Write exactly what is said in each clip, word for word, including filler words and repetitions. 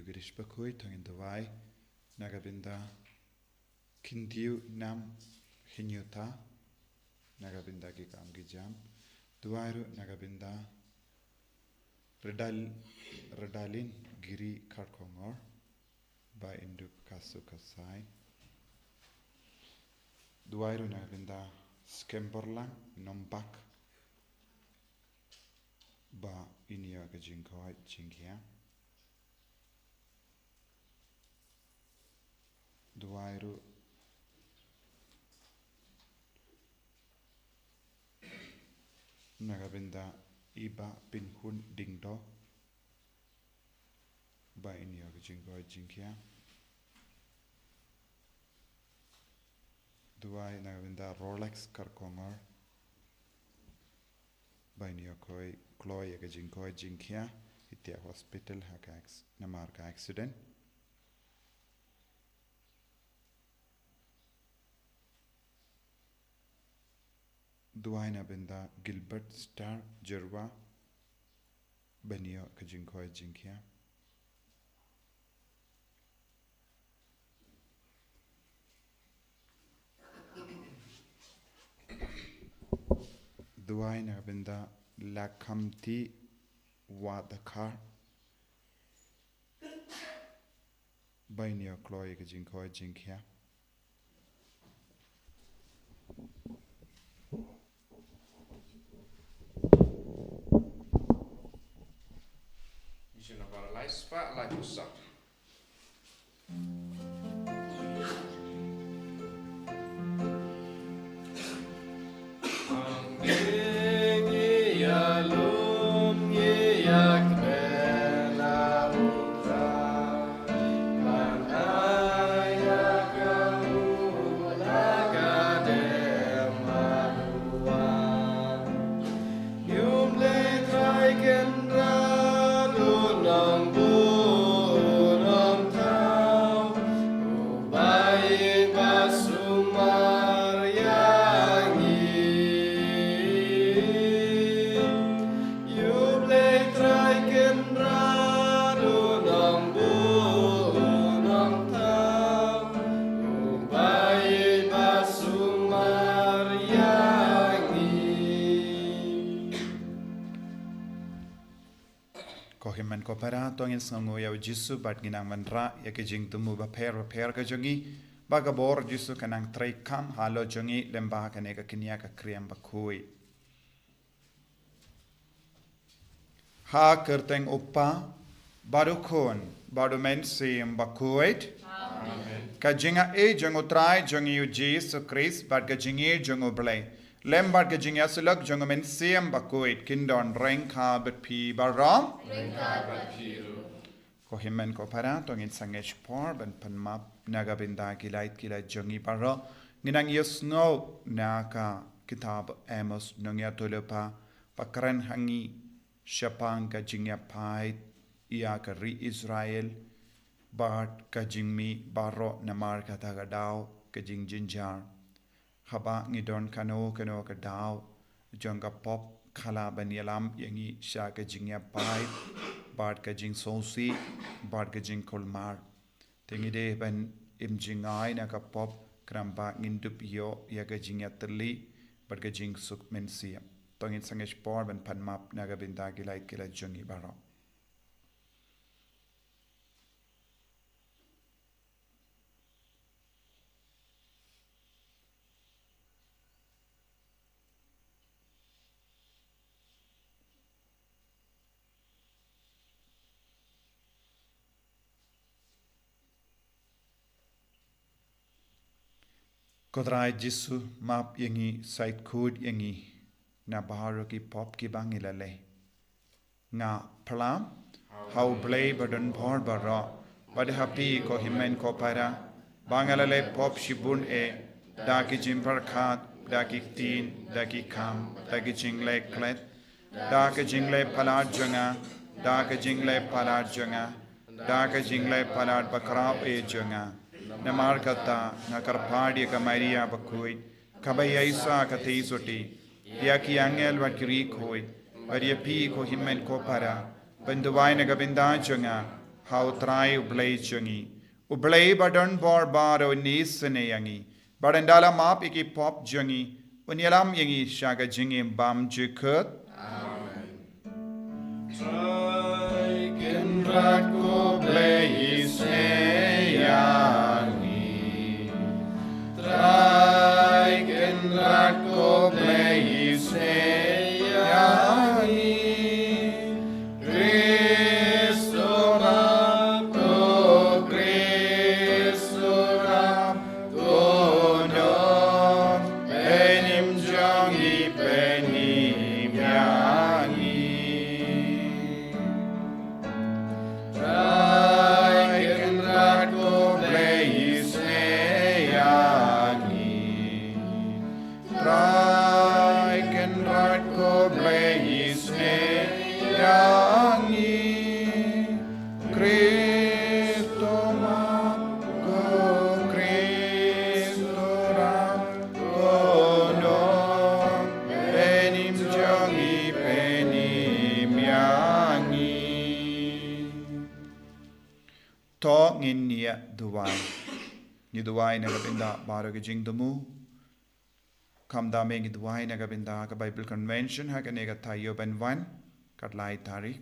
Girish Bakhuid, to ngin duwai na ka bynta Khyndiu Nam Hynñiewta, na ka bynta ki kam ki jam. Duwai ruh na ka bynta Redal-, Redalin Giri Kharkongor, Bah Indup Kasu Kasai. Duwai ruh na ka bynta Skemborlang Nombak, ba in ïoh ka jingkoit jingkhiah. Duwai ruh na ka bynta i Bah Pinhun Dingdo, ba in ïoh ka jingkoit jingkhiah. Duwai na ka bynta Rolex Kharkongor, ba in ïoh kloi, kloi ïa ka jingkoit jingkhiah, i thiah hospital ha ka acc-, namar ka accident. Duwai na bynta Gilbert Star Jyrwa, ba in ïoh ka jingkoit jingkhiah. Duwai na ka bynta Lakhamti Wadakhar, ba in ïoh kloi ka jingkoit jingkhiah. Ko hynmen ko para, to ngin sngewnguh ïa u Jisu bad ngin nang wanrah ïa ka jingthmu bapher bapher ka jong ngi, ba ka bor Jisu kan nang treikam halor jong ngi lem bad kane ka kñia ka kriam bakhuid. Ha ka kyrteng u Kpa, bad u Khun, bad u Mynsiem Bakhuid. Amen. Ka jingaiei jong u Trai jong ngi u Jisu Khrist, bad ka jingïeit jong u Blei, lem bad ka jingïasyllok jong u Mynsiem Bakhuid, kin don ryngkat bad phi baroh. Ryngkat bad phi ruh. Ko hynmen ko para, to ngin sangeh shipor ban pan map na ka bynta ki lait ki lait jong ngi baroh. Ngin nang ïohsngew na ka kitab Amos, nongïathuhlypa ba kren ha ngi shaphang ka jingïapait ïa ka ri Israel bad ka jingmih baroh namar kata ka daw ka jingjynjar. Haba ngi don kano kano ka daw jong ka pop, ka lah ban ïalam ïa ngi sha ka jingïapait bad ka jingsngewsih bad ka jingkulmar. Te ngi dei ban im jngai na ka pop, khnang ba ngin dup ïoh ïa ka jingïatylli bad ka jingsuk mynsiem. To ngin sangeh shipor ban pan map na ka bynta ki lait ki lait jong ngi baroh. Ko Trai Jisu, map ïa ngi, sait khuid ïa ngi na baroh ki pop kiba ngi la leh. Nga phla ha U Blei badonbor baroh, bad ha phi ko hynmen ko para, ba nga la leh pop shibun eh, da ki jingpyrkhat, da ki ktien, da ki kam, da ki jingleh klet, da ka jingleh palat jong nga, da ka jingleh palat jong nga, da ka jingleh palat bakhraw eh jong nga. Namar kata nga kyrpad ïa ka Maria bakhuid, kaba ïaishah ka theisotti, ïa ki angel bad ki riewkhuid, bad ïa phi ko hynmen ko para, ban duwai na ka bynta jong nga ha U Trai U Blei jong ngi. U Blei ba don bor baroh un isynei ïa ngi, bad un da la map ïa ki pop jong ngi, un ïalam ïa ngi sha ka jingim bym jukut. Amen. Trai Kynrad ko Blei isynei ïa ngi. Trai Kynrad ko Blei isynei ïa ngi. Khrist u ap, ko Khrist u ap, ko nong, pynïap jong ngi pynïap ïa ngi. Trai Kynrad ko Blei isynei ïa ngi. Trai Kynrad ko Blei isynei ïa ngi. Khrist u ap, ko Khrist u ap, ko nong, pynïap jong ngi pynïap ïa ngi. To ngin ïa duwai. Ngi duwai na ka bynta baroh ki jingthmu. Khamtam eh ngi duwai na ka bynta ka Bible Convention ha kane ka taïew ban wan, ka lai tarik.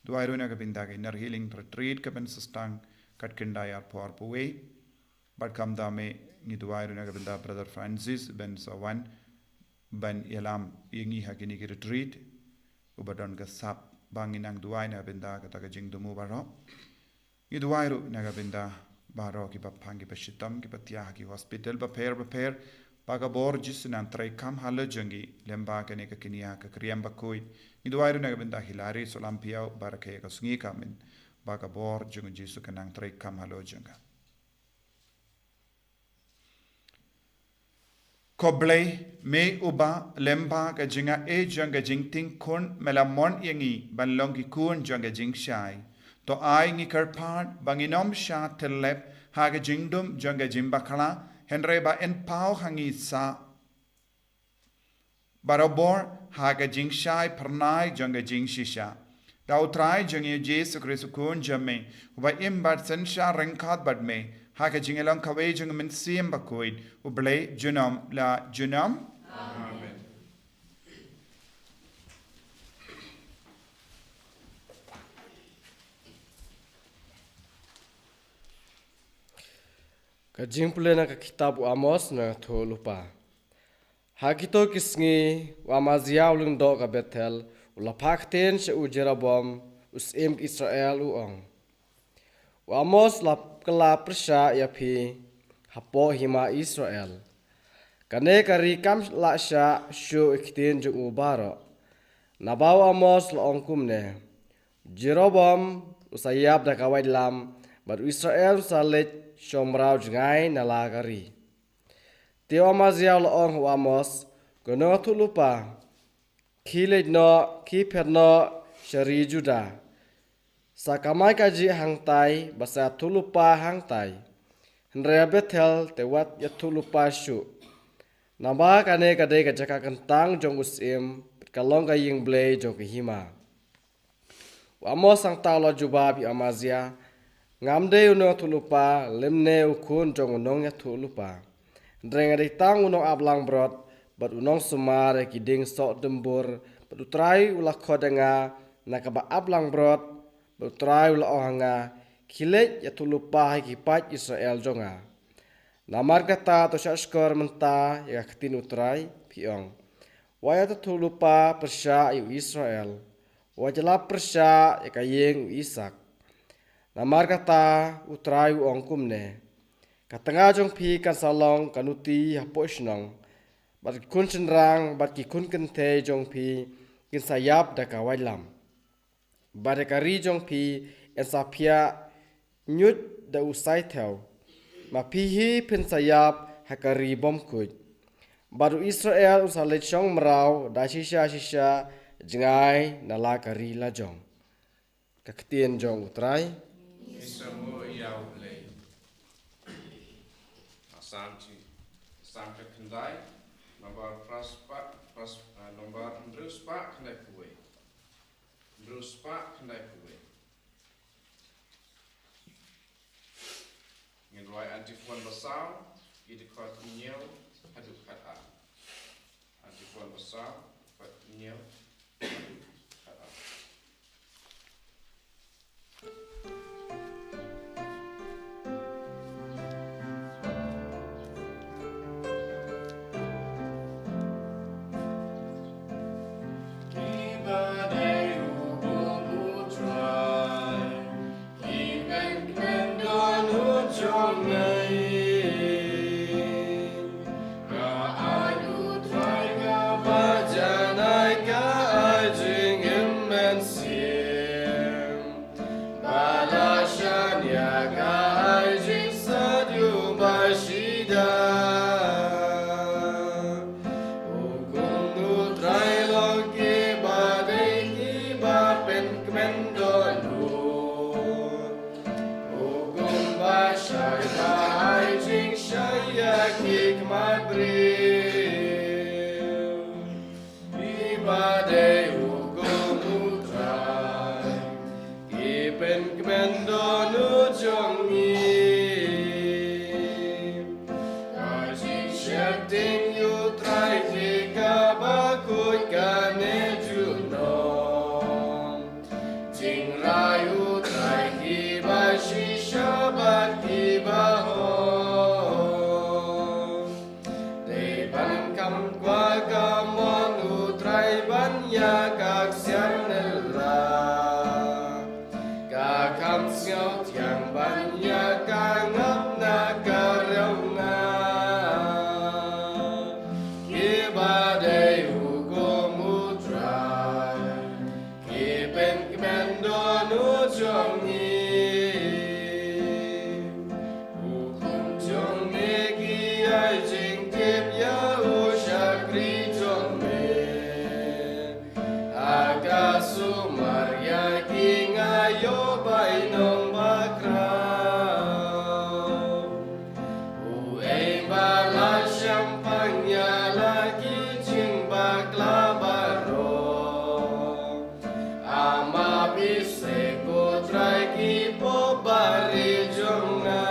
Duwai ruh na ka bynta ka Inner Healing Retreat ka ban sa sdang, ka khyndai arphew arphew wei. Bad khamtam eh ngi duwai ruh na ka bynta Brother Francis ban sa wan ban ïalam ïa ngi ha kine ki retreat. Uba don ka sap ba ngin nang duwai na ka bynta kata ka jingthmu baroh. Ngi duwai ruh na ka bynta baroh kiba pang, kiba shitom, kiba thiah ha ki hospital bapher bapher, ba ka bor Jisu nang treikam halor jong ki, lem bad kane ka kñia ka kriam bakhuid. Ngi duwai ruh na ka bynta Hilary Solampiaw, ba rakhe ka sngi ka mynta, ba ka bor jong Jisu kan nang treikam halor jong ka. Ko Blei, me uba lem bad ka jingaiei jong ka jingtieng khun, me la mon ïa ngi ban long ki khun jong ka jingshai. To ai ngi kyrpad ba ngin ym shah tyllep ha ka jingdum jong ka jingbakla, hynrei ba yn paw ha ngi sa barabor ha ka jingshai phyrnai jong ka jingshisha. Da U Trai jong ngi Jisu Khrist u Khun jong me, uba im bad synshar ryngkat bad me ha ka jingïalong kawei jong ka Mynsiem Bakhuid, U Blei junom la junom. Amen. Ka jingpule na ka kitab u Amos, na Thul Lypa. Ha kito ki sngi, u Amazia u lyngdoh ka Bethel, u la phah ktien sha u Jeroboam, u syiem ka Israel, u ong: U Amos la kylla pyrshah ïa phi hapoh hima Israel. Kane ka ri kam lah shah shuh ïa ki ktien jong u baroh. Naba u Amos la ong kumne: Jeroboam u sa ïap da ka waitlam, bad u Israel u sa leit shong mraw jngai na la ka ri. Te u Amazia u la ong ha u Amos: Ko nongïathuhlypa, khie leit noh, khie phet noh sha ri Judah. Sa kamai kajih hangtai, bad sa ïathuhlypa hangtai. Hynrei ha Bethel te wat ïathuhlypa shuh. Naba kane ka dei ka jaka kyntang jong u syiem, bad ka long ka ïing Blei jong ka hima. U Amos hangta u la jubab ïa u Amazia: Ngam dei u nongïathuhlypa, lymne u khun jong u nongïathuhlypa. Hynrei nga dei tang u nongaplangbrot, bad u nongsumar ïa ki dieng soh dumbur, bad U Trai u la khot ïa nga na kaba aplangbrot, bad U Trai u la ong ha nga: Khie leit ïathuhlypa ha ki paid Israel jong nga. Namar kata to shahshkor mynta ïa ka ktien U Trai, phi ong: Wat ïathuhlypa pyrshah ïa u Israel, wat ïalap pyrshah ïa ka ïing u Isaak. Namar kata U Trai u ong kumne: Ka tnga jong phi kan sa long ka nuti hapoh shnong, bad ki khun shynrang bad ki khun kynthei jong phi kin sa ïap da ka waitlam. Bad ïa ka ri jong phi yn sa phiah ñiut da u saithew. Ma phi hi phin sa ïap ha ka ri bymkhuid. Bad u Israel un sa leit shong mraw da shisha shisha jngai na la ka ri lajong. Ka ktien jong U Trai. Ngi sngewbha ïa U Blei. Psalm chi, Psalm ka khyndai, nombar phra spah, phra sp-, ah, nombar hynriew spah khyndai phew wei. Hynriew spah khyndai phew wei. Jiphon ba saw, ki dkhot hynñiew haduh khatar. Jiphon ba saw, dkhot hynñiew haduh khatar. U kumba shai ba ai jingshai ïa ki khmat briew. Iba dei hukum U Trai, ki pynkmen don u jong ngi. Ka jingsheptieng U Trai ki kaba khuid kane junom. Jingrai U Trai kiba shisha bad kiba hok. Dei ban kham kwah ka mon U Trai ban ïa ka ksiar ne la. Ka kham sngewthiang ban ïa ka ngap na ka riewngeit. Kiba dei hukum U Trai, ki pynkmen don u jong ngi. Hukum jong me ki ai jingtip ïa u shakri jong me. Ha ka sumar ïa ki nga ïoh bainong bakhraw. Uei ba la shemphang ïa la ki jingbakla baroh. Ama bise ko Trai ki pop bari jong nga.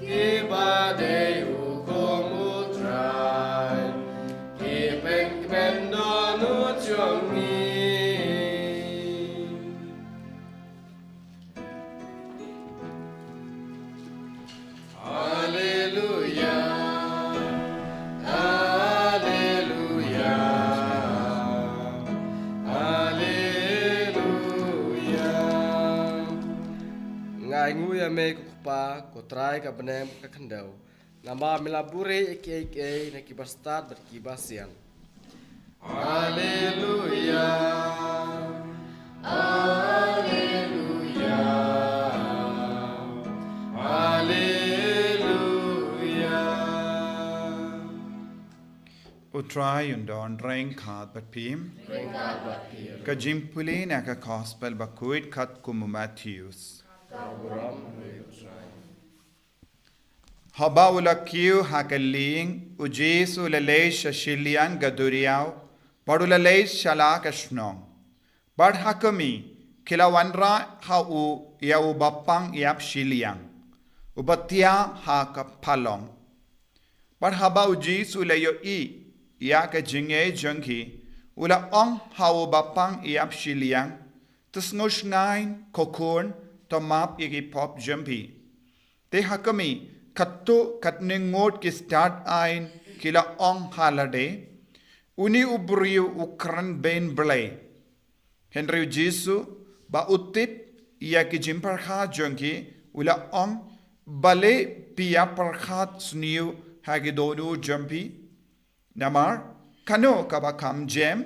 Kiba dei hukum U Trai, ki pynkmen don u jong ngi. Haleluya, haleluya, haleluya. Nga ainguh ïa me ko Kpa, ko Trai ka bneng ka khyndew. Namar me la buhrieh ïa kiei kiei na kiba stad bad kiba sian. Haleluya. Haleluya. Haleluya. U Trai un don ryngkat bad phi. Ryngkat bad phi. Ka jingpule na ka Gospel ba khuid katkum u Mathaios. Ka burom ha me U Trai. Haba u la kiew ha ka lieng, u Jisu u la leit sha shiliang ka duriaw, bad u la leit sha la ka shnong. Bad ha khmih, ki la wanrah ha u ïa u bapang ïap shiliang, uba thiah ha ka phalong. Bad haba u Jisu u la ïohi ïa ka jingngeit jong ki, u la ong ha u bapang ïap shiliang, to sngew shngaiñ ko khun, to map ïa ki pop jong phi. Te ha khmih, katto katne ngut ki stad aiñ ki la ong ha lade, une u briew u kren beiñ Blei. Hynrei u Jisu, ba u tip ïa ki jingpyrkhat jong ki, u la ong, balei phi ïa pyrkhat sniew ha ki dohnud jong phi? Namar kano kaba kham jem,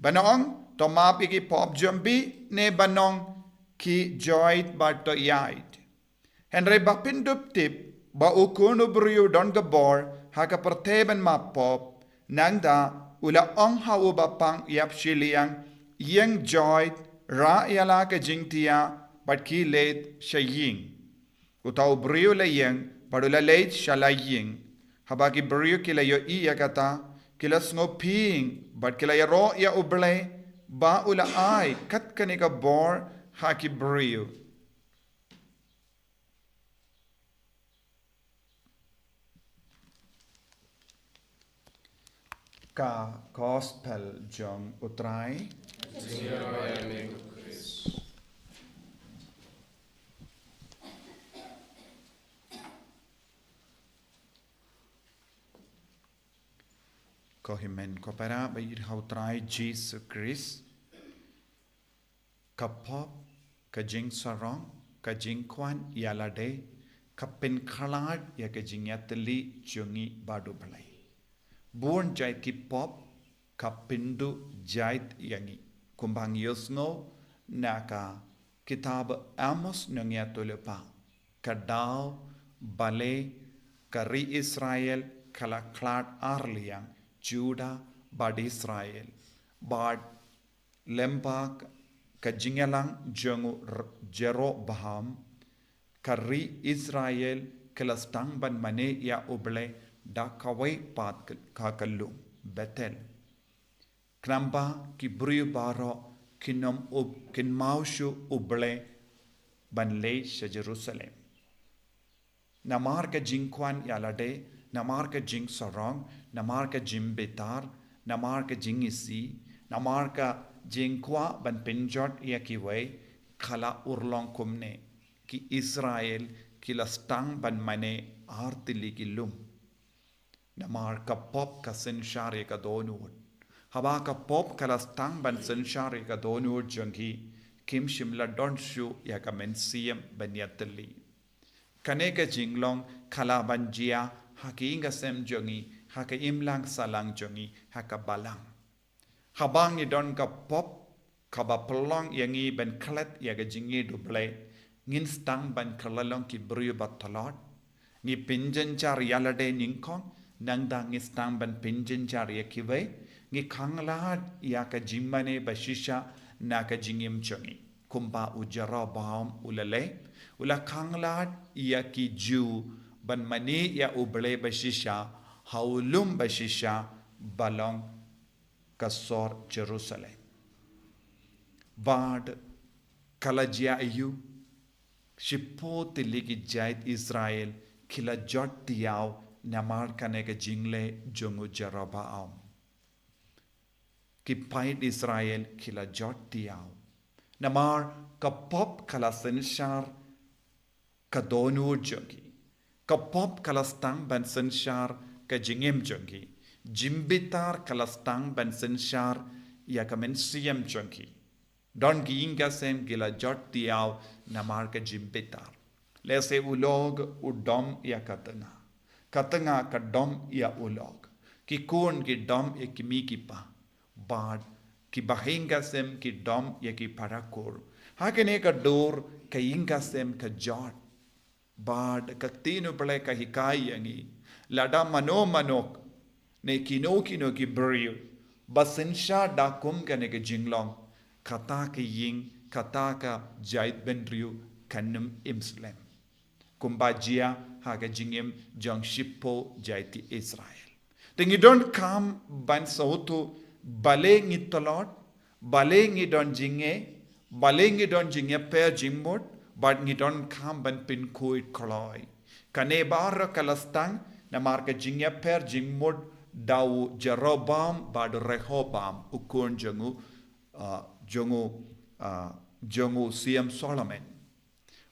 ban ong, to map ïa ki pop jong phi, ne ban ong, khie joit bad to ïaid? Hynrei ba phin dup tip ba u Khun u briew u don ka bor ha ka pyrthei ban map pop, nangta u la ong ha u bapang ïap shiliang, ïeng joit, rah ïa la ka jingthiah, bad khie leit sha ïing. Uta u briew u la ïeng bad u la leit sha la ïing. Haba ki briew ki la ïohi ïa kata, ki la sngewphieng bad ki la ïaroh ïa U Blei ba u la ai kat kane ka bor ha ki briew. Ka Gospel jong U Trai. Ko hynmen ko para ba ïeit ha U Trai Jisu Khrist. Ka pop, ka jingsarong, ka jingkwah ïalade, ka pynkhlad ïa ka jingïatylli jong ngi bad U Blei. Bun jait ki pop, ka pynduh jait ïa ngi. Kumba ngi ïohsngew na ka kitab Amos nongïathuhlypa. Ka daw balei ka ri Israel ka la khlad ar liang, Judah bad Israel. Bad lyngba ka jingïalang jong u R-, Jeroboam, ka ri Israel ka la sdang ban mane ïa U Blei da kawei pat ka, ka, ka lum, Bethel. Khnang ba ki briew baroh kin ym u-, kin ym shu U Blei ban leit sha Jerusalem. Namar ka jingkwah ïalade, namar ka jingsarong, namar ka jingbitar, namar ka jingisih, namar ka jingkwah ban pynjot ïa kiwei, ka la urlong kumne, ki Israel ki la sdang ban mane artylli ki lum. Namar ka pop ka synshar ïa ka dohnud. Haba ka pop ka la sdang ban synshar ïa ka dohnud jong ki, kim shym la don shuh ïa ka mynsiem ban ïatylli. Kane ka jinglong ka lah ban jia ha ka ïing ka sem jong ngi, ha ka imlang sahlang jong ngi, ha ka balang. Haba ngi don ka pop kaba pynlong ïa ngi ban klet ïa ka jingïeit U Blei, ngin sdang ban kylla long ki briew ba tlot. Ngi pynjynjar ïalade nyngkong, nangta ngi sdang ban pynjynjar ïa kiwei, ngi khanglad ïa ka jingmane ba shisha na ka jingim jong ngi. Kumba u Jeroboam u la leh, u la khanglad ïa ki Jiw ban mane ïa U Blei ba shisha, ha u lum ba shisha, ba long ka sor Jerusalem. Bad ka la jia aiu, shiphew tylli ki jait Israel ki la jot tiaw namar kane ka jingleh jong u Jeroboam. Ki paid Israel ki la jot tiaw. Namar ka pop ka la synshar ka dohnud jong ki. Ka pop ka la sdang ban synshar ka jingim jong ki. Jingbitar ka la sdang ban synshar ïa ka mynsiem jong ki. Don ki ïing ka sem ki la jot tiaw namar ka jingbitar. Lehse u lok u dom ïa ka tnga. Ka tnga ka dom ïa u lok. Ki khun ki dom ïa ki kmie ki kpa. Bad ki bahaïing ka sem ki dom ïa ki para kur. Ha kane ka dur ka ïing ka sem ka jot. Bad ka ktien U Blei ka hikai ïa ngi. Lada mano mano ne kino kino ki briew ba synshar da kum kane ka jinglong, kata ka ïing, kata ka jaitbynriew kan ym im slem. Kumba jia ha ka jingim jong shiphew jait Israel. Te ngi donkam ban sngewthuh balei ngi tlot, balei ngi don jingeh, balei ngi don jingïapher jingmut, bad ngi donkam ban pynkhuid kloi. Kane baroh ka la sdang namar ka jingïapher jingmut da u Jeroboam bad u Rehoboam u khun jong u, ah, jong u, ah, jong u Siem Solomon.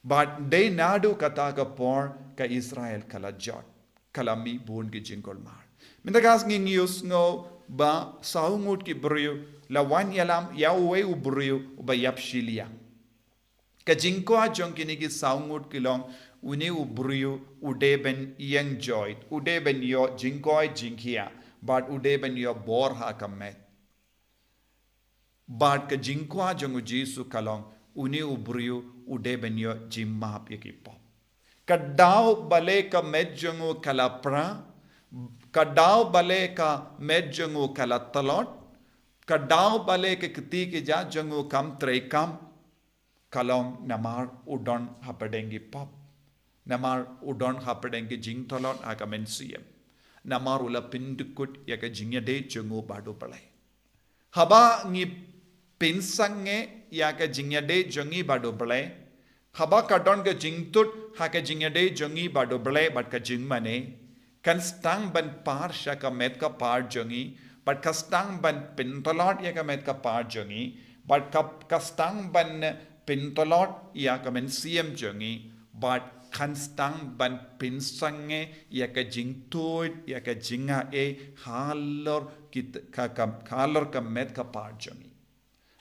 Bad dei naduh kata ka por ka Israel ka la jot, ka la mih bun ki jingkulmar. Mynta ka sngi ngi ïohsngew ba saw ngut ki briew la wan ïalam ïa uwei u briew uba ïap shiliang. Ka jingkwah jong kine ki saw ngut ki long une u briew u dei ban ïeng joit, u dei ban ïoh jingkoit jingkhiah, bad u dei ban ïoh bor ha ka met. Bad ka jingkwah jong u Jisu ka long, une u briew u dei ban ïoh jingmap ïa ki pop. Ka daw balei ka met jong u ka la pra, ka daw balei ka met jong u ka la tlot, ka daw balei ka kti ka jait jong u kam treikam, ka long namar u don hapdeng ki pop. Namar u don hapdeng ki jingtlot ha ka mynsiem. Namar u la pyndkut ïa ka jingïadei jong u bad U Blei. Haba ngi pynsangeh ïa ka jingïadei jong ngi bad U Blei, haba ka don ka jingtut ha ka jingïadei jong ngi bad U Blei bad ka jingmane, kan sdang ban par sha ka met ka par jong ngi, Bad ka sdang ban pyntlot ïa ka met ka par jong ngi, bad ka, ka sdang ban pyntlot ïa ka mynsiem jong ngi, bad kan sdang ban pynsangeh ïa ka jingtuid, ïa ka jingai halor kit-, ka, ka, halor ka met ka par jong ngi.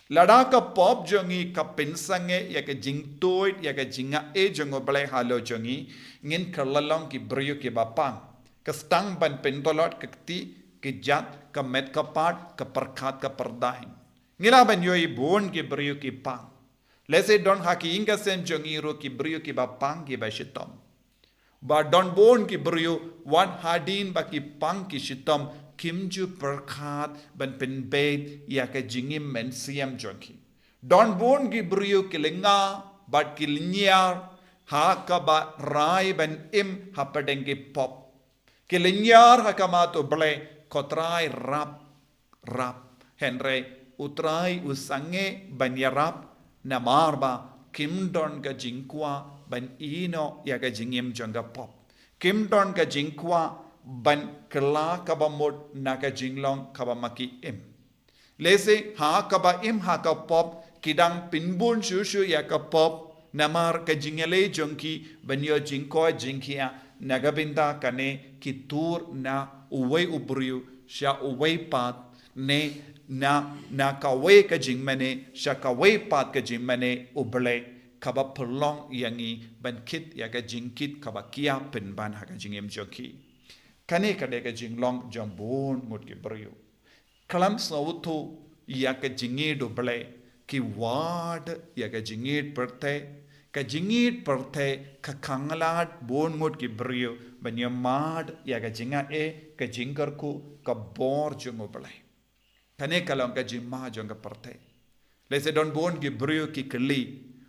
Lada ka pop jong ngi ka pynsangeh ïa ka jingtuid, ïa ka jingai jong U Blei halor jong ngi, ngin kylla long ki briew kiba pang. Ka sdang ban pyntlot ka kti, ka jait, ka met ka par, ka pyrkhat ka pyrdaiñ. Ngi lah ban ïohi bun ki briew ki pang. Lehse don ha ki ïing ki sem jong ngi ruh ki briew kiba pang kiba shitom. Ba don bun ki briew wat hadien ba ki pang ki shitom kim ju pyrkhat ban pynbeit ïa ka jingim mynsiem jong ki. Don bun ki briew ki lynga bad ki lynñiar ha kaba rai ban im hapdeng ki pop. Ki lynñiar ha khmat U Blei, ko Trai rap, rap. Hynrei U Trai u sangeh ban ïarap namar ba kim don ka jingkwah ban ïehnoh ïa ka jingim jong ka pop. Kim don ka jingkwah ban kylla kaba mut na ka jinglong kaba ma ki im. Lehse ha kaba im ha ka pop ki dang pynbun shuh shuh ïa ka pop namar ka jingïaleh jong ki ban ïoh jingkoit jingkhiah, na ka bynta kane ki tur na uwei u briew sha uwei pat, ne na, na kawei ka jingmane sha kawei pat ka jingmane U Blei, kaba pynlong ïa ngi ban kit ïa ka jingkit kaba khia pynban ha ka jingim jong ki. Kane ka dei ka jinglong jong bun ngut ki briew. Khlem sngewthuh ïa ka jingïeit U Blei, ki wad ïa ka jingïeit pyrthei. Ka jingïeit pyrthei ka khanglad bun ngut ki briew ban ïa mad ïa ka jingai, ka jingkyrkhu, ka bor jong U Blei. Kane ka long ka jingma jong ka pyrthei. Lehse don bun ki briew ki kylli,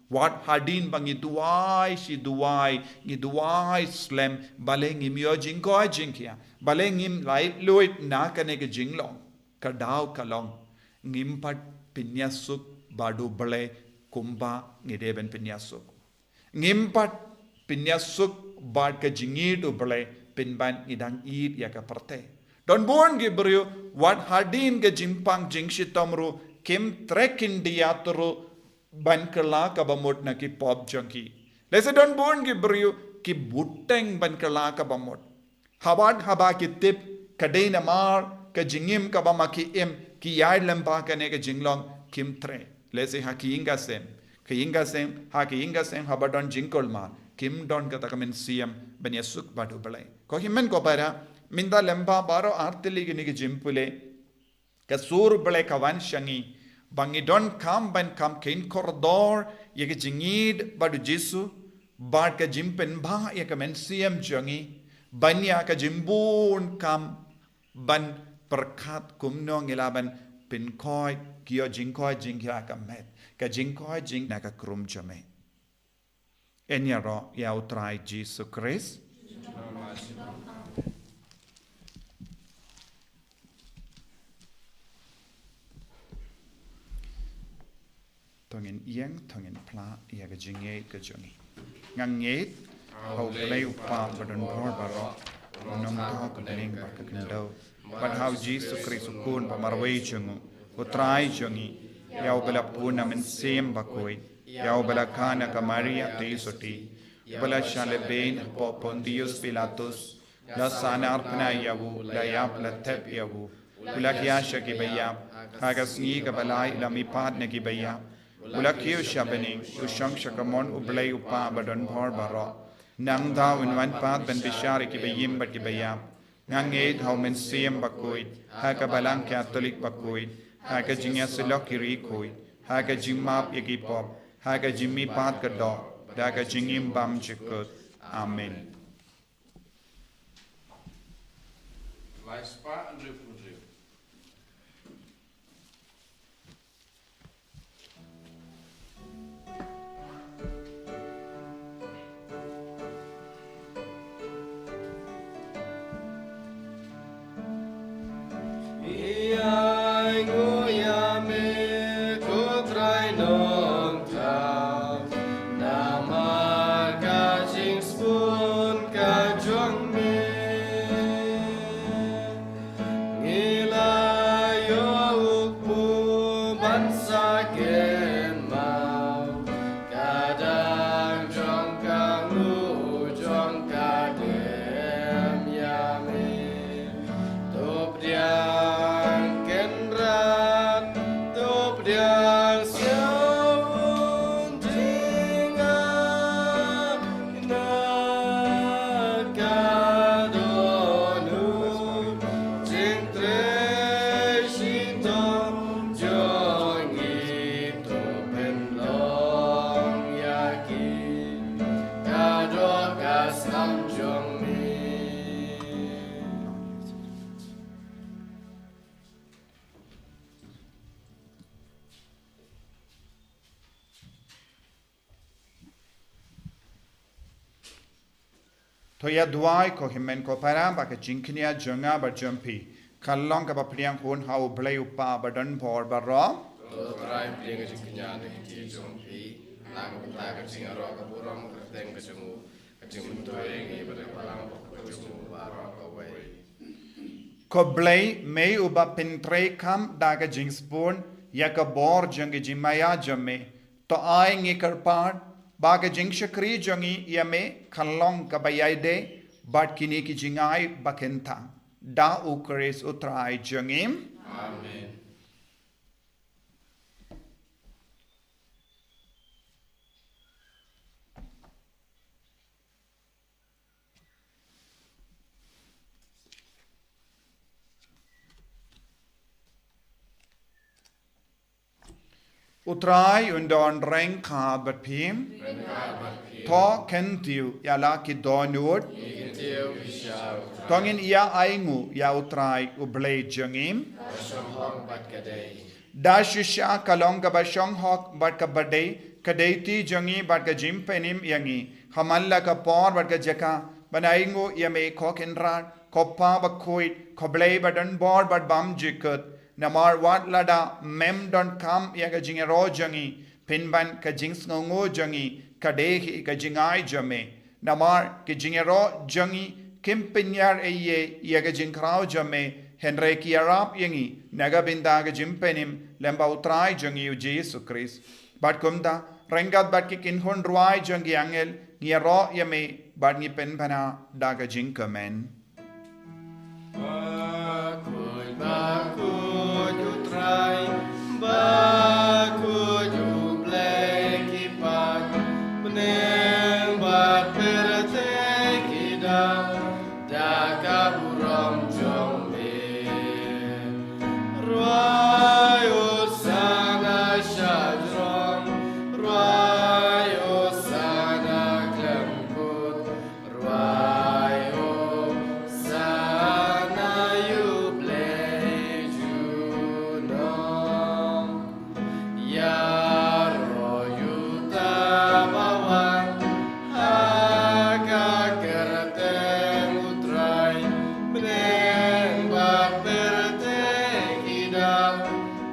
wat hadien ba ngi duwai shi duwai, ngi duwai slem, balei ngim ïoh jingkoit jingkhiah, balei ngim laitluid na kane ka jinglong. Ka daw ka long, ngim pat pynïasuk bad U Blei kumba ngi dei ban pynïasuk. Ngim pat pynïasuk bad ka jingïeit U Blei pynban ngi dang ïeit ïa ka pyrthei. Don bun ki briew wat hadien ka jingpang jingshitom ruh kim treh khyndiat ruh ban kylla kaba mut na ki pop jong ki. Lehse don bun ki briew ki bteng ban kylla kaba mut. Haba, haba ki tip ka dei namar ka jingim kaba ma ki im, ki ïaid lyngba kane ka jinglong, kim treh. Lehse ha ki ïing ki sem, ki ïing ki sem, ha ki ïing ki sem haba don jingkulmar, kim don kata ka mynsiem ban ïasuk bad U Blei. Ko hynmen ko para, mynta lyngba baroh ar tylli kine ki jingpule, ka sur U Blei ka wan sha ngi ba ngi donkam ban kham kheiñ kordor ïa ka jingïeit bad U Jisu, bad ka jingpynbha ïa ka mynsiem jong ngi, ban ïa ka jingbun kam ban pyrkhat kumno ngi lah ban pynkoit, ki ïoh jingkoit jingkhiah ka met, ka jingkoit jing na ka krum jong me. Yn ïaroh ïa U Trai Jisu Khrist. To ngin ïeng, to ngin phla ïa ka jingngeit ka jong ngi. Nga ngeit ha U Blei U Kpa badonbor baroh, u nongthoh ka bneng bad ka khyndew, bad ha U Jisu Khrist u Khun ba marwei jong u, U Trai jong ngi, ïa uba la pun na Mynsiem Bakhuid, ïa uba la kha na ka Maria Theisotti, uba la shah lehbeiñ hapoh Pontius Pilatus, la sahnarphna ïa u, la ïap, la thep ïa u, u la khia sha kiba ïap, ha ka sngi kaba lai u la mihpat na kiba ïap, u la kiew sha bneng, u shong sha kamon U Blei U Kpa badonbor baroh. Nangta un wan pat ban bishar ïa kiba im bad kiba ïap. Nga ngeit ha U Mynsiem Bakhuid, ha ka Balang Katholik bakhuid, ha ka jingïasyllok ki riewkhuid, ha ka jingmap ïa ki pop, ha ka jingmihpat ka doh, da ka jingim bymjukut. Amen. To ïa duwai ko hynmen ko para ba ka jingkñia jong nga bad jong phi kan long kaba pdiang hun ha U Blei U Kpa badonbor baroh. To Trai, pdiang ka jingkñia na ki kti jong phi, na ka bynta ka jingïaroh ka burom kyrteng ka jong u, ka jingmyntoi ïa ngi bad ka balang bakhuid jong u baroh kawei. Ko Blei, me uba pyntreikam da ka jingsbun ïa ka bor jong ka jingmaïa jong me, to ai ngi kyrpad ba ka jingshakri jong ngi ïa me kan long kaba ïaid bad kine ki jingai ba kyntang. Da U Khrist U Trai jong ngi. Amen. U Trai un don ryngkat bad phi. To kyntiew ïa la ki dohnud. To ngin ïa ainguh ïa U Trai U Blei jong ngi. Da shisha ka long kaba shong hok bad kaba dei, ka dei ti jong ngi bad ka jingpynim ïa ngi. Ha man la ka por bad ka jaka ban ainguh ïa me ko Kynrad, ko Pa bakhuid, ko Blei badonbor bad bymjukut. Namar wat lada mem donkam ïa ka jingïaroh jong ngi, pynban ka jingsngewnguh jong ngi ka dei hi ka jingai jong me. Namar ka jingïaroh jong ngi kim pynïar ei ei ïa ka jingkhraw jong me, hynrei ki ïarap ïa ngi na ka bynta ka jingpynim lyngba U Trai jong ngi U Jisu Khrist. Bad kumta, ryngkat bad ki kynhun rwai jong ki angel, ngi ïaroh ïa me bad ngi pynbna da ka jingkmen. Bakhuid, bakhuid U Trai, bakhuid U Blei ki paid, bneng bad pyrthei ki daw da ka burom jong me. Rwai Hosana sha jrong, rwai Hosana khlem kut, rwai Hosana ïa U Blei junom. Ïaroh ïa uta ba wan ha ka kyrteng U Trai, bneng bad pyrthei ki daw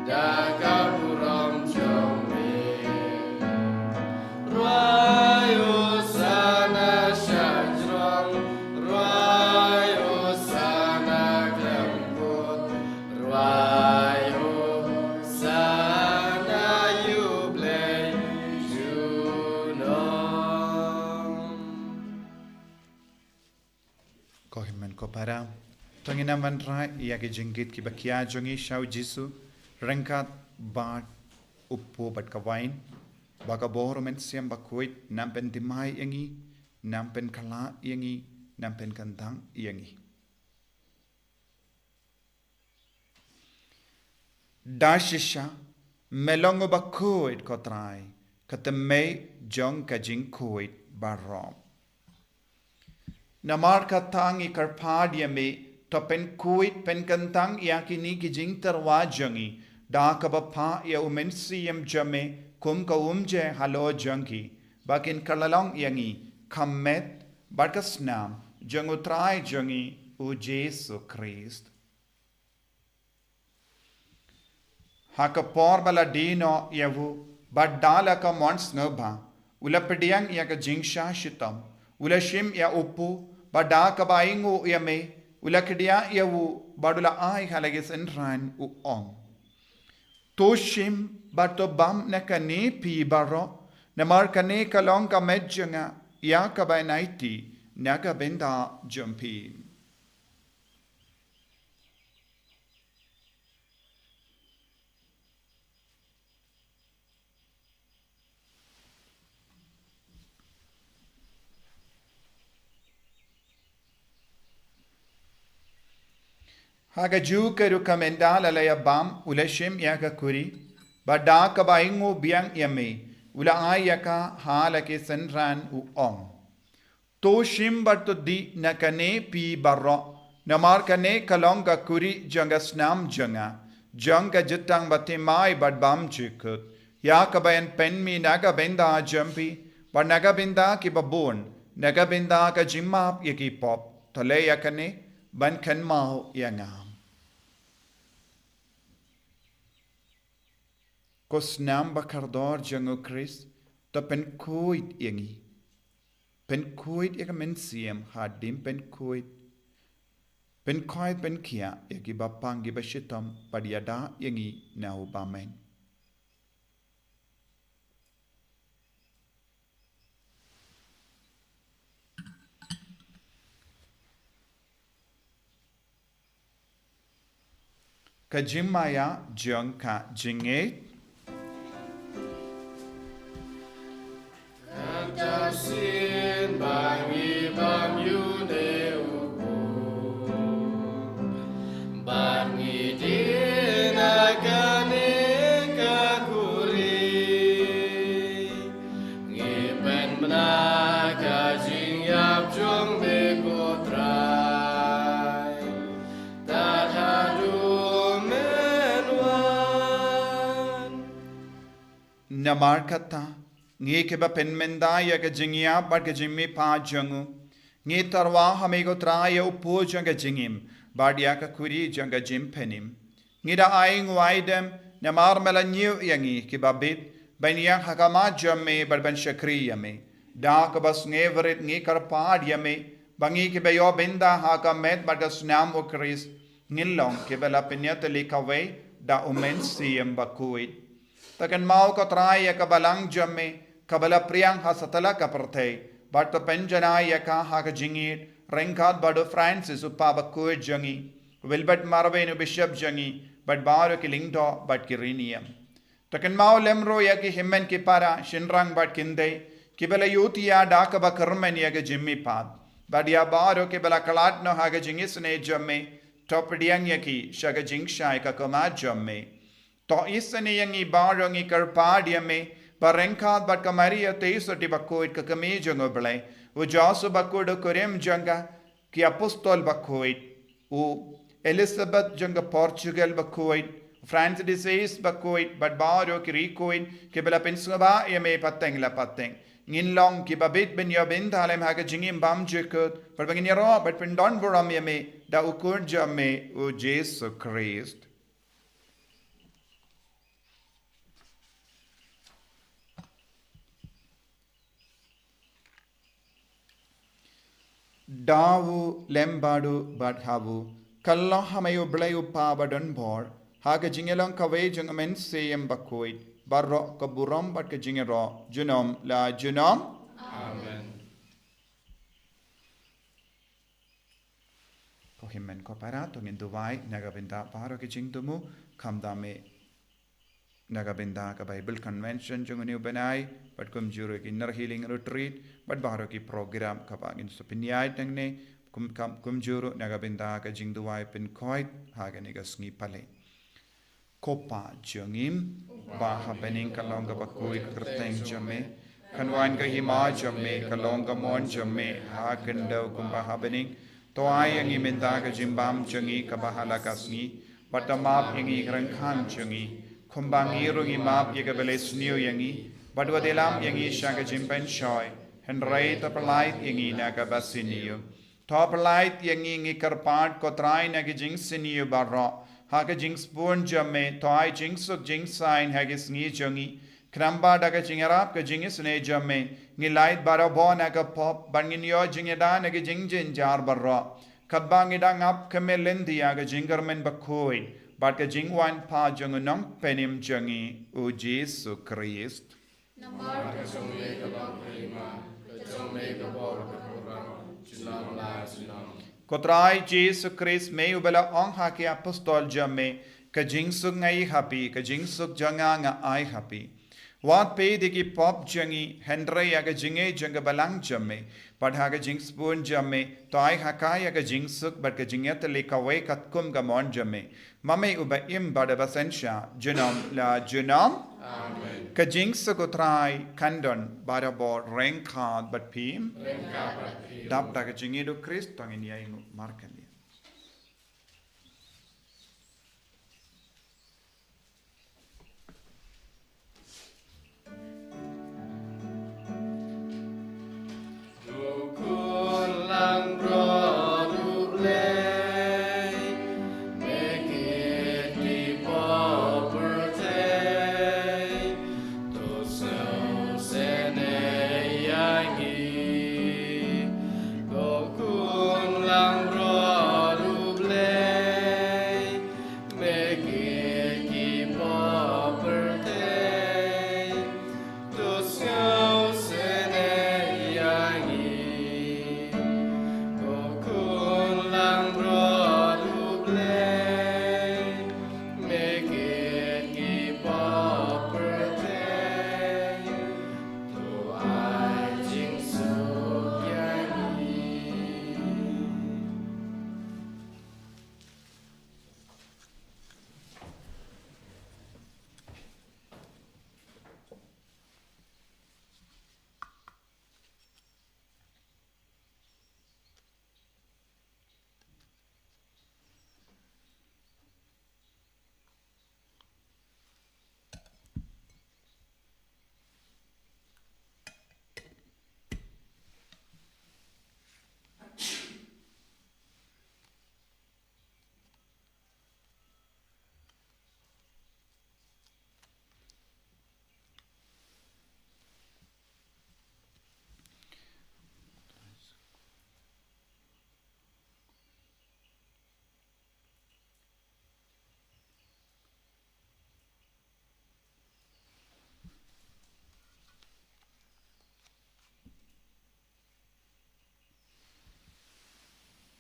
da ka burom jong me. Rwai Hosana sha jrong, rwai Hosana khlem kut, rwai Hosana ïa U Blei junom. Ko hynmen ko para, to ngin ïa wanrah ïa ki jingkit kiba khia jong ngi sha U Jisu, ryngkat bad U Kpu bad ka Wain, ba ka bor U Mynsiem Bakhuid un pynthymmai ïa ngi, un pynkylla ïa ngi, un pynkyntang ïa ngi. Da shisha me long uba khuid ko Trai, ka thymmei jong ka jingkhuid baroh. Namar kata ngi kyrpad ïa me, to pynkhuid pynkyntang ïa kine ki jingtyrwa jong ngi da kaba phah ïa U Mynsiem jong me kum ka umjer halor jong ki, ba kin kylla long ïa ngi ka met bad ka snam jong U Trai jong ngi U Jisu Khrist. Ha ka por ba la die noh ïa u, bad da la ka mon sngewbha, u la pdiang ïa ka jingshah shitom, u la shim ïa u kpu, bad da kaba ainguh ïa me, u la khdiah ïa u, bad u la ai ha la ki synran, u ong: To shim bad to bam na kane phi baroh, namar kane ka long ka met jong nga, ïa kaba yn aiti na ka bynta jong phi. Ha kajuh ka rukom ynda la ïa bam, u la shim ïa ka kuri, bad da kaba ainguh biang ïa me, u la ai ïa ka ha la ki synran, u ong: To shim bad to dih na kane phi baroh, namar kane ka long ka kuri jong ka snam jong nga, jong ka jutang bathymmai bad bymjukut, ïa kaba yn pynmih na ka bynta jong phi, bad na ka bynta kiba bun, Na ka bynta ka jingmap ïa ki pop, to leh ïa kane ban kynmaw ïa nga. Ko snam ba kordor jong u Khrist, to pynkhuid ïa ngi. Pynkhuid ïa ka mynsiem hadien pynkhuid. Pynkhuid pynkhiah ïa ki ba pang ki ba shitom bad ïada ïa ngi na u bymman. Ka jingmaïa jong ka jingngeit. Kata sien ba ngi bam ïa une u pop, ba ngi dien ha kane ka khuri. Ngi pynbna ka jingïap jong me ko Trai, tad haduh men wan. Namar kata, ngi kiba pynmynta ïa ka jingïap bad ka jingmihpat jong u, ngi tyrwa ha me ko Trai ïa u pud jong ka jingim bad ïa ka khuri jong ka jingpynim. Ngi da ai nguaidem namar me la ñiew ïa ngi kiba bit ban ïeng ha khmat jong me bad ban shakri ïa me. Da kaba sngewrit ngi kyrpad ïa me ba ngi kiba ïoh bynta ha ka met bad ka snam u Khrist ngin long kiba la pynïatylli kawei da u Mynsiem Bakhuid. To kynmaw ko Trai ïa ka balang jong me kaba la phriang ha satlak ka pyrthei bad to pynjanai ïa ka ha ka jingïeit ryngkat bad u Francis u Pop bakhuid jong ngi, Wilbert Marweiñ u Bishop jong ngi bad baroh ki lyngdoh bad ki riewniam. To kynmaw lem ruh ïa ki hynmen ki para, shynrang bad kynthei kiba la ïutia da kaba kyrmen ïa ka jingmihpat bad ïa baroh kiba la khlad noh ha ka jingisynei jong me. To pdiang ïa ki sha ka jingshai ka khmat jong me. To isynei ïa ngi baroh, ngi kyrpad ïa me ba ryngkat bad ka Maria Theisotti bakhuid ka kmie jong u Blei, u Joseph bakhuid u kurim jong ka, ki apostol bakhuid, u Elizabeth jong ka Portugal bakhuid, Francis de Sales bakhuid bad baroh ki riewkhuid kiba la pynsngewbha ïa me pateng la pateng, ngin long kiba bit ban ïoh bynta lem ha ka jingim bymjukut bad ba ngin ïaroh bad pyndonburom ïa me da u Khun jong me u Jisu Khrist. Da u lem bad u bad ha u, kynnoh ha me u Blei u Kpa badonbor, ha ka jingïalong kawei jong u Mynsiem Bakhuid, baroh ka burom bad ka jingïaroh junom la junom. Amen. Ko hynmen ko para, to ngin duwai na ka bynta baroh ki jingthmu, khamtam eh na ka bynta ka Bible Convention jong une u bnai, bad kumjuh ruh ki Inner Healing Retreat bad baroh ki program kaba ngin sa pynïaid nangne, kum, kam, kumjuh ruh na ka bynta ka jingduwai pynkhuid ha kane ka sngi Palei. Ko Pa jong ngi, ba ha bneng, ka long kaba khuid ka kyrteng jong me. Kan wan ka hima jong me, ka long ka mon jong me ha khyndew kumba ha bneng. To ai ïa ngi mynta ka jingbam jong ngi kaba ha la ka sngi. Bad to map ïa ngi ki ryngkat jong ngi, kumba ngi ruh ngi map ïa kiba la isniew ïa ngi. Bad wat ïalam ïa ngi sha ka jingpynshoi, hynrei to pyllait ïa ngi na kaba sniew. To pyllait ïa ngi, ngi kyrpad ko Trai, na ki jingsniew baroh. Ha ka jingsbun jong me, to ai jingsuk jingsaiñ ha ki sngi jong ngi. Khnang ba da ka jingïarap ka jingisynei jong me, ngin lait barabor na ka pop, bad ngin ïoh jingïada na ki jingjynjar baroh. Katba ngi dang ap khmih lynti ïa ka jingkyrmen bakhuid bad ka jingwan pat jong u Nongpynim jong ngi, u Jisu Khrist. Namar ka jong me ka long ka hima, ka jong me ka bor ka burom, junom la junom. Ko Trai Jisu Khrist, me uba la ong ha ki apostol jong me, ka jingsuk nga ai ha phi, ka jingsuk jong nga nga ai ha phi. Wat peit ïa ki pop jong ngi, hynrei ïa ka jingngeit jong ka balang jong me, bad ha ka jingsbun jong me, to ai ha ka ïa ka jingsuk bad ka jingïatylli kawei katkum ka mon jong me. Ma me uba im bad uba synshar, junom la junom. Amen. Ka jingsuk u Trai kan don barabor ryngkat bad phi. Ryngkat bad phi. Dap da ka jingïeit u Khrist, to ngin ïainguh markylliang.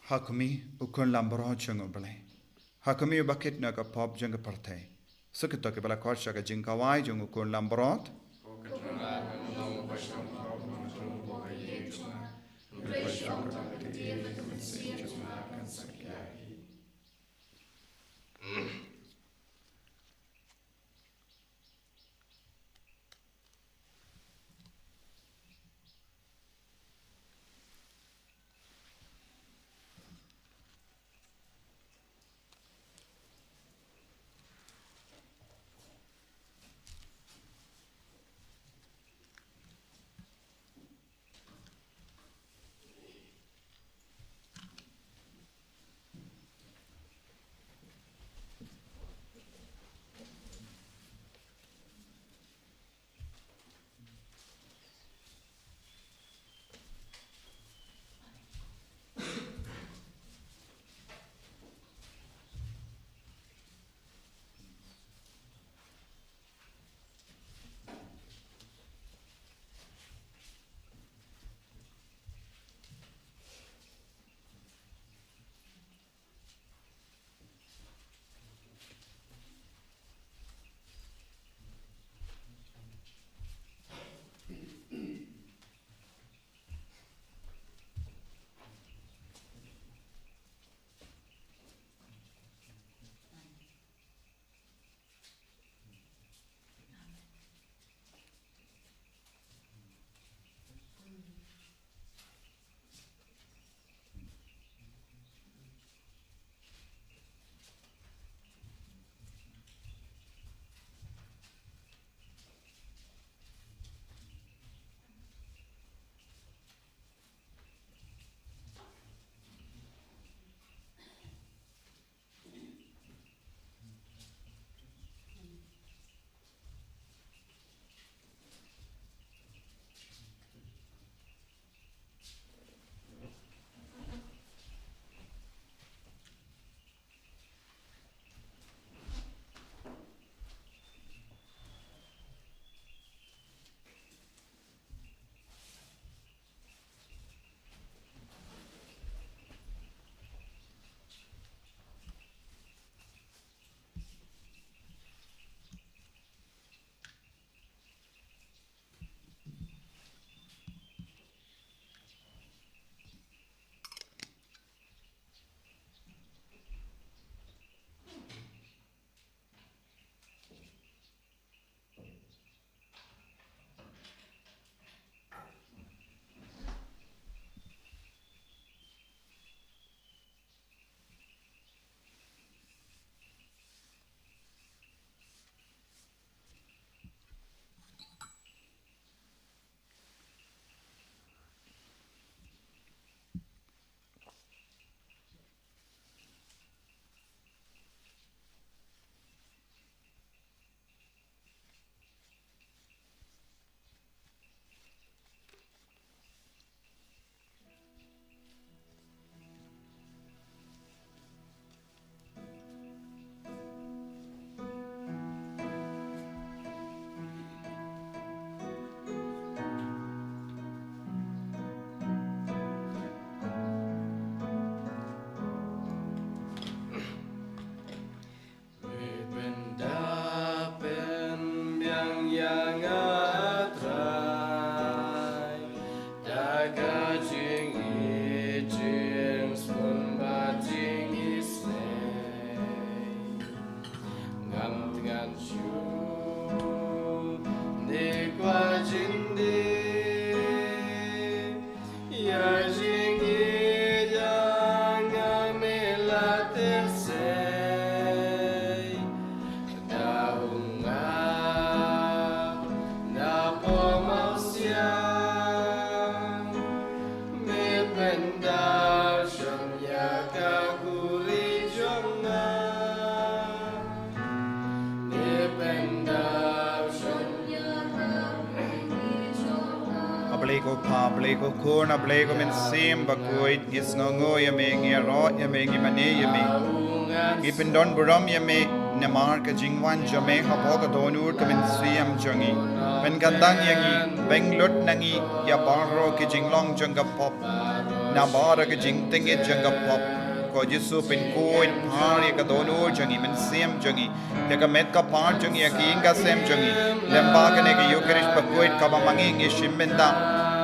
Ha khmih, u Khun Langbrot jong U Blei. Ha khmih, u ba kit na ka pop jong ka pyrthei. Sa kito kiba la khot sha ka jingkawai jong u Khun Langbrot. Pynda pynbiang ïa nga Trai, da ka jingïeit jingsngewbha bad jingisynei. Ngam tngan shuh ne kwah jingdie, ïa jingïeit jong nga me la teh sei. Da u ngap, da pom awsiang, me pynda shon ïa ka khuri jong nga. A Blei ko Pa, a Blei ko Khun, a Blei ko Mynsiem Bakhuid, ngi sngewnguh ïa me, ngi ïaroh ïa me, ngi mane ïa me. Ngi pyndon burom ïa me namar ka jingwan jong me hapoh ka dohnud ka mynsiem jong ngi. Pynkandang ïa ngi, beiñ lut na ngi ïa baroh ki jinglong jong ka pop. Namar ka jingtngit jong ka pop. Ko Jisu, pynkhuid pyrshah ïa ka dohnud jong ngi, mynsiem jong ngi, ïa ka met ka phad jong ngi, ïa ka ïing ka sem jong ngi. Lyngba kane ka Eucharist bakhuid kaba ma ngi ngi shim bynta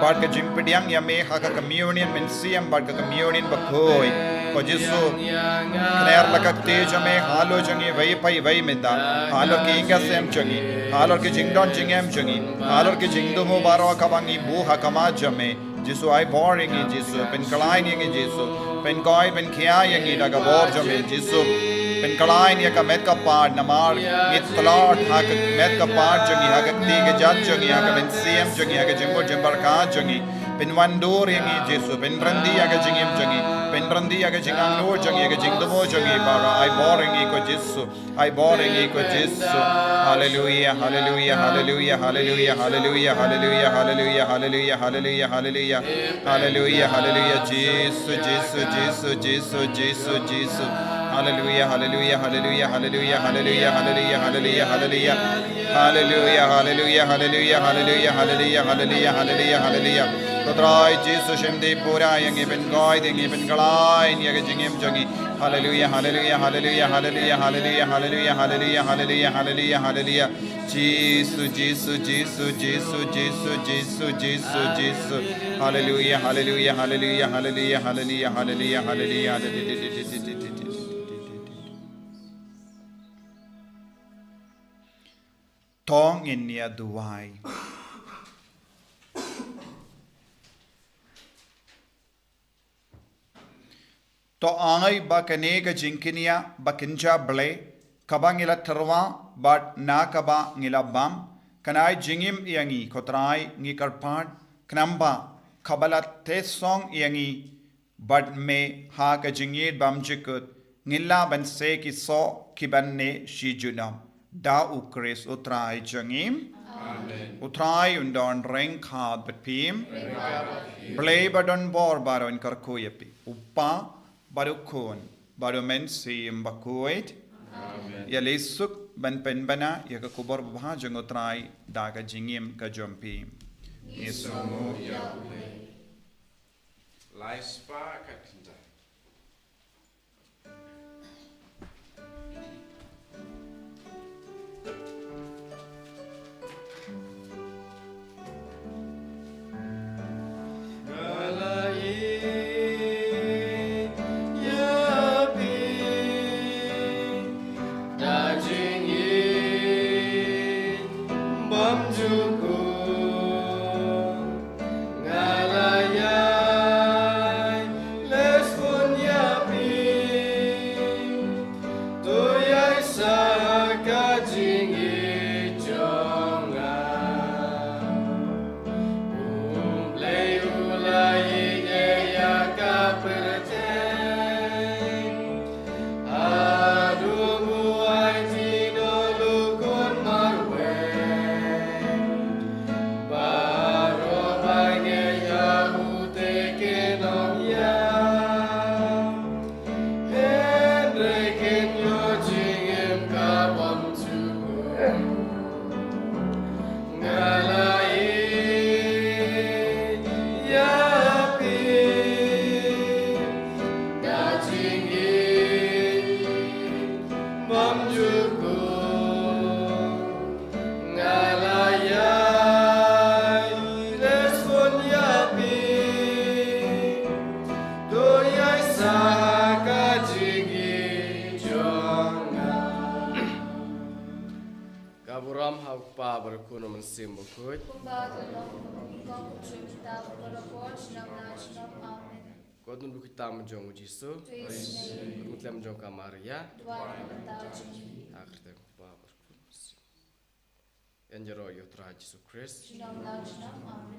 bad ka jingpdiang ïa me ha ka communion mynsiem bad ka communion bakhuid. Ko Jisu, kner la ka kti jong me halor jong ngi iwei pa iwei mynta, halor ka ïing ka sem jong ngi, halor ka jingdon jingem jong ngi, halor ka jingthmu baroh kaba ngi buh ha khmat jong me. Jisu, ai bor ïa ngi, Jisu, pynkhlaiñ ïa ngi, Jisu, pynkoit pynkhia ïa ngi da ka bor jong me, Jisu. Pynkhlaiñ ïa ka met ka phad namar ngi tlot ha ka met ka phad jong ngi, ha ka kti ka jait jong ngi, ha ka mynsiem jong ngi, ha ka jingmut jingpyrkhat jong ngi. Pynwandur ïa ngi, Jisu, pynryndih ïa ka jingim jong ngi, pynryndih ïa ka jingangnud jong ngi, ïa ka jingthmu jong ngi baroh. Ai bor ïa ngi ko Jisu. Ai bor ïa ngi ko Jisu. Haleluia, haleluia, haleluia, haleluia, haleluia, haleluia, haleluia, haleluia, haleluia, haleluia. Haleluia, haleluia, Jisu, Jisu, Jisu, Jisu, Jisu, Jisu. Haleluia, haleluia, haleluia, haleluia, haleluia, haleluia, haleluia, haleluia. Haleluia, haleluia, haleluia, haleluia, haleluia, haleluia, haleluia, haleluia. Ko Trai Jisu, shim dei pura ïa ngi, pynkoit ïa ngi, pynkhlaiñ ïa ka jingim jong ngi. Haleluia, haleluia, haleluia, haleluia, haleluia, haleluia, haleluia, haleluia, haleluia, haleluia. Jisu, Jisu, Jisu, Jisu, Jisu, Jisu, Jisu. Haleluia, haleluia, haleluia, haleluia, haleluia, haleluia, haleluia. To ngin ïa duwai. To ai ba kane ka jingkynnoh ba kynja Blei, kaba ngi la tyrwa bad na kaba ngi la bam, kan ai jingim ïa ngi, ko Trai, ngi kyrpad, khnang ba kaba la teh song ïa ngi bad me ha ka jingïeit bymjukut, ngin lah ban seh ki soh ki ban neh shi junom. Da U Khrist U Trai jong ngi. Amen. U Trai un don ryngkat bad phi. Ryngkat bad phi. Blei ba don bor baroh un kyrkhu ïa phi. U Kpa bad U Khun bad U Mynsiem Bakhuid. Amen. Ïa leit suk ban pynbna ïa ka khubor babha jong U Trai da ka jingim ka jong phi. Ngi sngewnguh ïa U Blei. Lai spah ka kynta. Nga la ïai leh sbun ïa phi, to ïai sah ha ka jingïeit jong nga. U Blei u la ïeit ïa ka pyrthei. Haduh ba u aiti u Khun marwei, baroh ba ngeit ha u te kin ym ïap, hynrei kin ïoh jingim ka bymjukut. Nga la ïeit ïa phi da jingïeit bymjukut. Nga la ïai leh sbun ïa phi, to ïai sah ha ka jingïeit jong nga. Ka burom ha U Kpa bad U Khun bad U Mynsiem Bakhuid. Kumba ka long ha kaba bun, kumjuh mynta bad barabor, junom la junom. Amen. Ko Trai bad U Khun jong ngi U Jisu. To ïeit ïa ngi. Ko Trai bad U Khun jong ka Maria. Duwai na ka bynta jong ngi. Ha ka kyrteng U Kpa bad U Khun bad U Mynsiem. Ïaroh ïa U Trai Jisu Khrist. Junom la junom. Amen.